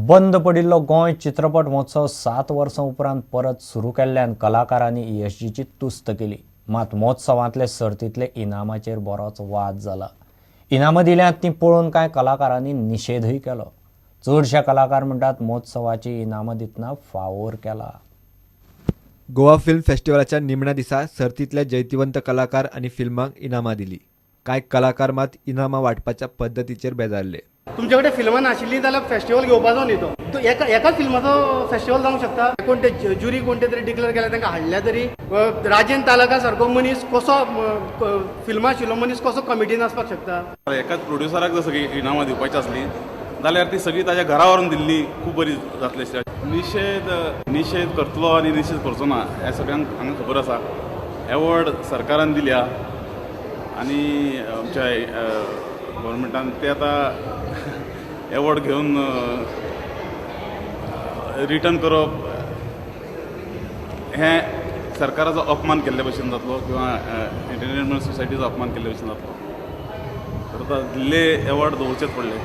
बंद पडिल्लो गोंय चित्रपट महोत्सव 7 वर्सां उपरांत परत सुरू केल्ल्यान कलाकारांनी ईएसजीची तुस्त केली. मात महोत्सवांतले सर्तींतले इनामाचेर बरोच वाद जाला. इनामां दिल्यांत तीं पळोवन कांय कलाकारांनी निशेधय केलो. चडशे कलाकार म्हणटात महोत्सवाची इनामां दितना फावोर केला. गोवा फिल्म फेस्टिवलाच्या निमण्या दिसा सर्तींतल्या जैतिवंत कलाकार आनी फिल्मांक इनामां दिली. कांय कलाकार मात इनामां वांटपाच्या पद्दतीचेर बेजारले. तुमचे कडेन फिल्मां नाशिल्लीं जाल्यार फेस्टिवल घेवपाचो न्ही तो एकाच फिल्माचो फेस्टिवल जावंक शकता. कोण ते ज्युरी कोण ते तरी डिक्लेअर केल्या तांकां हाडल्या तरी राजेंद्र तालका सारको मनीस कसो फिल्मां आशिल्लो मनीस कसो कमिटीन आसपाक शकता. एकाच प्रोड्युसराक जर सगळीं इनामां दिवपाची आसली जाल्यार ती सगळी ताज्या घरा व्हरून दिल्ली खूब बरी जातली. निशेध करतलो आनी निशेध करचो ना हें सगळ्यांक हांगा खबर आसा. एवॉर्ड सरकारान दिल्या आनी आमच्या गव्हर्मेंटान ते आतां एवॉर्ड घेवन रिटर्न करप हें सरकाराचो अपमान केल्ले भशेन जातलो किंवा एंटरटेनमेंट सोसायटीचो अपमान केल्ले भशेन जातलो. तर आतां दिल्ले एवॉर्ड दवरचेच पडले.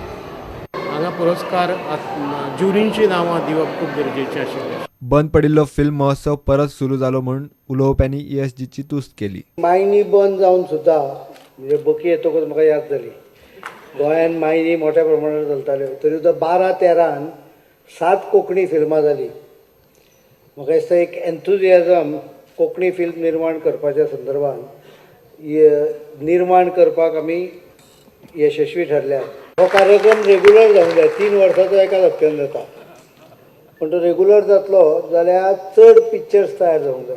हांगा पुरस्कार ज्युरींची नांवां दिवप खूब गरजेचें आशिल्लें. बंद पडिल्लो फिल्म महोत्सव परत सुरू जालो म्हूण उलोवप्यांनी ईएसजीची तुस्त केली. मायनी बंद जावन सुद्दां म्हणजे बकी येतकच म्हाका याद जाली गोंयांत मायनी मोठ्या प्रमाणात चलताल्यो तरी सुद्दां 12-13 7 कोंकणी फिल्मां जालीं. म्हाका दिसता एक एन्थुजियाजम कोंकणी फिल्म निर्माण करपाच्या संदर्भात निर्माण करपाक आमी यशस्वी ठरल्या. हो कार्यक्रम रेगुलर जावंक जाय. 3 वर्सांचो एका धपक्यान जाता पूण तो रेगुलर जातलो जाल्यार चड पिक्चर्स तयार जावंक जाय.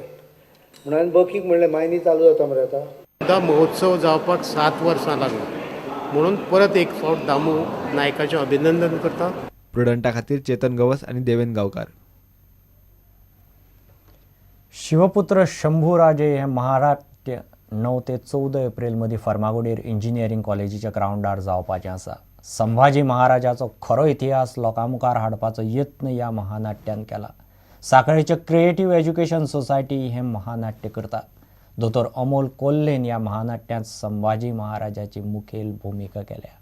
म्हणून हांवें बकीक म्हणलें मायनी चालू जाता मरे आतां. सुद्दां महोत्सव जावपाक 7 वर्सां लागली म्हणून परत एक फावट दामू नायकाचें अभिनंदन करता. प्रुडंटा खातीर चेतन गवस आनी देवेन गांवकार. शिवपुत्र शंभूराजे हे महाराष्ट्र 9 ते 14 एप्रिल मदीं फर्मागुडीर इंजिनियरींग कॉलेजीच्या ग्रावंडार जावपाचें आसा. संभाजी महाराजाचो खरो इतिहास लोकां मुखार हाडपाचो यत्न ह्या महानाट्यान केला. साखळेचे क्रिएटीव एज्युकेशन सोसायटी हें महानाट्य करता. दोतोर अमोल कोल्हेन ह्या महानाट्यांत संभाजी महाराजाची मुखेल भुमिका केल्या.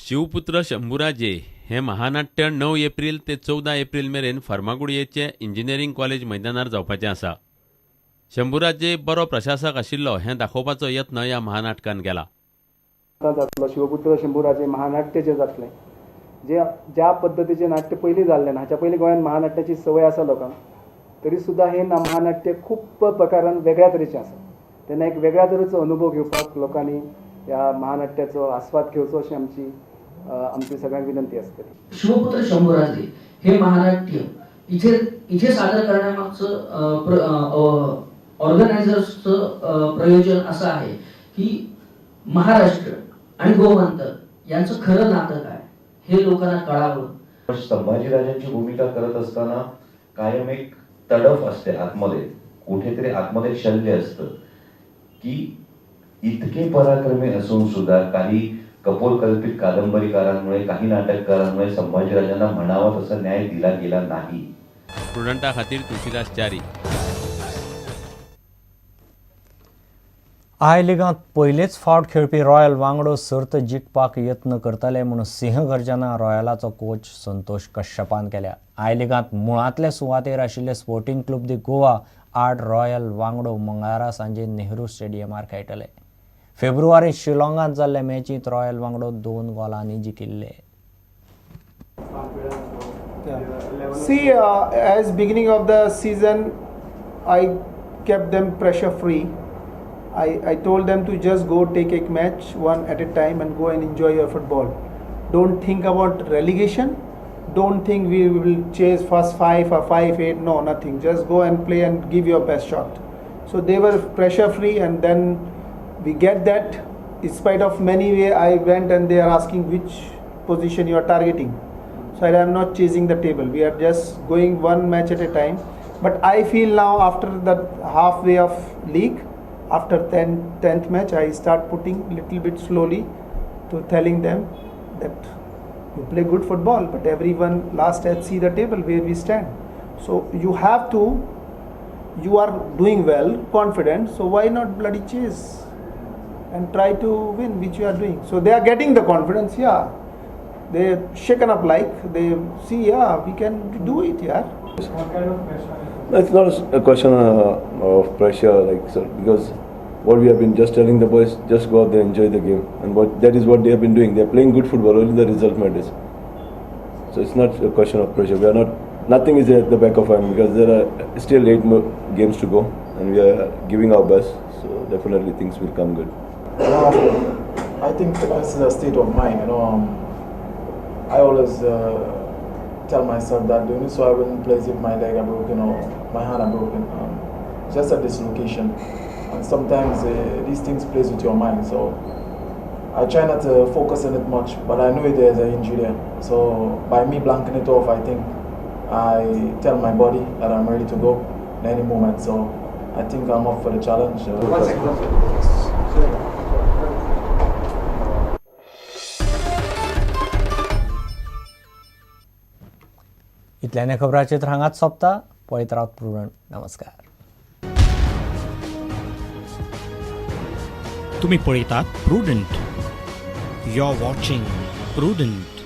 शिवपुत्र शंभूराजे हें महानाट्य 9 एप्रिल ते 14 एप्रिल मेरेन फर्मागुडयेचे इंजिनियरींग कॉलेज मैदानार जावपाचें आसा. शंभूराजे बरो प्रशासक आशिल्लो हें दाखोवपाचो यत्न ह्या महानाटकान केला. जातलो शिवपुत्र शंभूराजे महानाट्य जें जातलें जे ज्या पद्दतीचें नाट्य पयलीं जाल्लें ना हाच्या पयलीं गोंयांत महानाट्याची संवय आसा लोकांक तरी सुद्दां हें महानाट्य खूब प्रकारान वेगळ्या तरेचें आसा. तेन्ना एक वेगळ्या तरेचो अनुभव घेवपाक लोकांनी ह्या महानाट्याचो आस्वाद घेवचो अशी आमची सगळ्यांक विनंती आसतली. शिवपुत्र शंभूराजे हे महानाट्य इथे सादर करण्यामागचं ऑर्गनायझर्सचं प्रयोजन असं आहे की महाराष्ट्र आणि गोमंतक यांचं खरं नातं काय हे लोकांना कळावं. संभाजीराजांची भूमिका करत असताना कायम एक तडफ असते आतमध्ये, कुठेतरी आतमध्ये शल्य असतं की इतके पराक्रमी असून सुद्धा काही कपोलकल्पित कादंबरीकारांमुळे काही नाटककारांमुळे संभाजीराजांना म्हणावा तसा न्याय दिला गेला नाही. प्रुडंटा खातीर तुळशीदास च्यारी. I लिगांत पयलेच फावट खेळपी रॉयल वांगडो सर्त जिखपाक यत्न करतले म्हूण सिंहगर्जना रॉयलाचो कोच संतोष कश्यपान केल्या. I लिगांत मुळांतले सुवातेर आशिल्ले स्पोर्टिंग क्लब दी गोवा आड रॉयल वांगडो मंगळारा सांजे नेहरू स्टेडियमार खेळटले. फेब्रुवारींत शिलाँगांत जाल्ले मॅचींत royal वांगडो 2 गोलांनी जिखिल्ले. See, as beginning of the season, I kept them pressure free. I told them to just go take a match one at a time and go and enjoy your football. Don't think about relegation. Don't think we will chase first 5 or 5-8. No, nothing. Just go and play and give your best shot. So they were pressure free, and then we get that. In spite of many way I went and they are asking which position you are targeting. So I am not chasing the table. We are just going one match at a time. But I feel now after the halfway of league, after 10th match, I start putting little bit slowly to telling them that you play good football, but everyone last at see the table where we stand. So you have to, you are doing well, confident, so why not bloody chase and try to win, which you are doing. So they are getting the confidence, yeah. They shaken up, like they see, yeah, we can do it यार. What kind of pressure? It's not a question of pressure, like, so, because what we have been just telling the boys, just go out there, enjoy the game, and what that is what they have been doing. They are playing good football. Only the result matters. So it's not a question of pressure. We are not. Nothing is at the back of our mind because there are still 8 more games to go, and we are giving our best. So definitely things will come good. I think fitness is a state of mind. I always tell myself that the only so I wouldn't play if my leg are broken or my hand are broken. Just a dislocation, and sometimes these things plays with your mind. So I try not to focus on it much, but I know there's an injury there. So by me blanking it off, I think I tell my body that I'm ready to go at any moment. So I think I'm up for the challenge. One second, one second. इतल्याने खबराचित्र हांगाच सोंपता. पळयत रावत prudent. नमस्कार. तुम्ही पळयतात Prudent. You are watching Prudent.